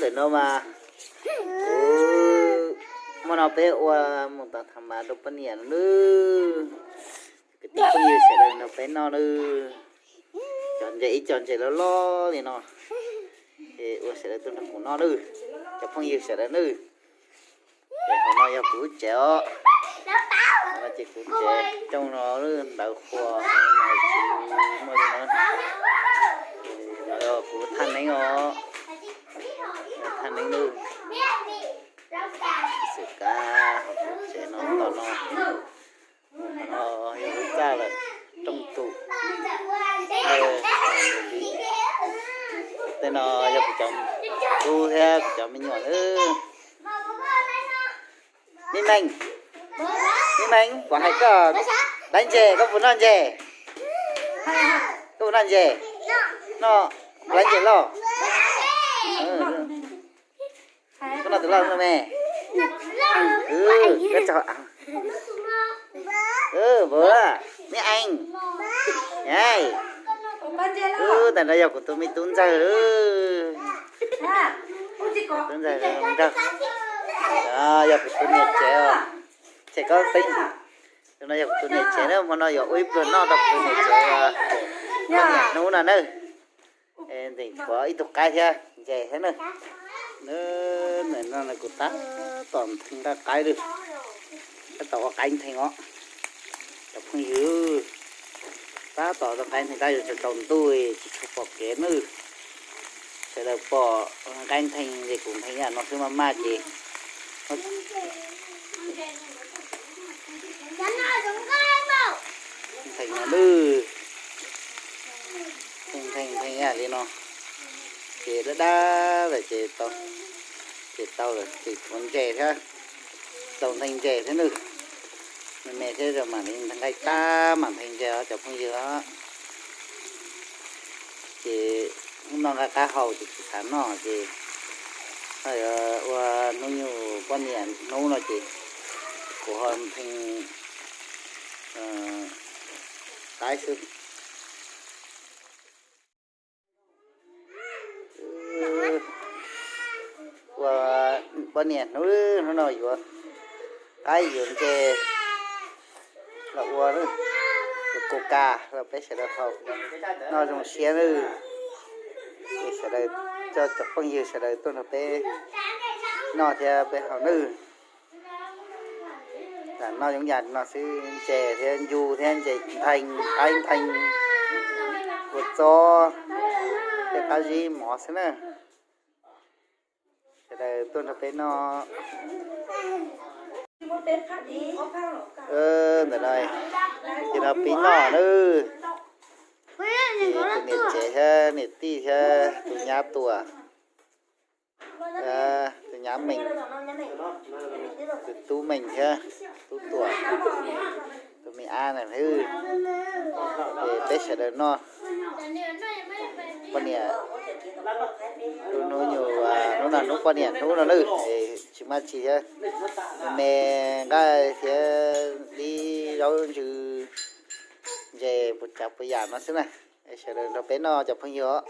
Ntawm no mas kuv, hmo no peb ua mus tau tha mas rau poj niam no nawb. Kwv tij phooj ywg sawv daws nrog peb noj nawb. Cov ntses, ib co ntses loj loj li no, ces ua sawv daws tuaj nrog kuv noj nawb, cov phooj ywg sawv daws nawb. Ces hauv no yog kuv lub tsev os. Hauv no ces kuv tsev rooj no, ntawv qhua, hauv no tsis muaj li no. Hauv no yog kuv thaj neeb os, thaj neeb nawb. Xwm kab hauv kuv tsev no, ntawm no, no yog lub txaj lawm, rooj tus. Tej no yog kuv cov tub thiab kuv cov me nyuam nawb. Mej Meej, Mej Meej, kuv hais koj, dab ntses, koj puas noj ntses? Koj puas noj ntses? Noj, dab ntses loj. Koj noj tus loj no me. Koj tso, Mej Eev, ntawm no yog kuv tus me tub ntxawg, tub ntxawg nraug, yog kuv tus niam tsev os. Ces koj peb, tus no yog kuv tus niam tsev na, hmo no yuav ua ib pluag noj rau kuv tus niam tsev, niam hnub no na. Ntxeem tshuav ib tug qaib thiab ntses thiab na. Ntawm no kuv tab tom nthee nqaij qaib lawm, tab tom ua qaib nthee os. Cov phooj ywg, tab tom ua qaib nthee, tab yuav tsaus ntuj tsis tshua pom kev nawb. Sawv daws pom nqaij nthee ces kuv nthee yam no xwb maj maj ces nthee no nawb. Nthee nthee yam li no ces dab dab lawm ces tau, ces tau lawm ces tshuav ntses thiab, tau nthee ntses thiab nawb. Me me thiab mam li nqaij tab mam nthee ntses os cov phooj ywg os. Ces hnub no nqa qab haus ces tsis xav noj ces ho yuav ua hnub nyoog poj niam hnub no ces kuv ho nthee qaib xwb. Ua poj niam hnub, hnub no yuav qaib yuav ntses los ua, yuav kaus kas los peb sawv daws haus noj zoo siab nawb. Ces sawv daws, cov phooj ywg sawv daws tuaj nrog peb noj thiab peb haus nawb. Lam noj yoov yam no xwb, ntses thiab ncu thiab ntses nthee, qaib nthee, kua txob thiab qab zib mov xwb na. Sawv daws tuaj nrog peb noj. Ntawm no, ces no pib noj nawb. Ces tus niam tsev thiab niam tij thiab tus nyab Tuam, tus nyab Mees, tus tub Mees thiab tub Tuam, tus me ab na. Ces peb sawv daws noj poj niam, hnub, hnub no hnub poj niam hnub no nawb, es tsis muaj tsi thiab, me nqaij thiab ib zaub ntsws, ntses puas tsav puas yam no xwb na. Sawv daws nrog peb noj cov phooj ywg os.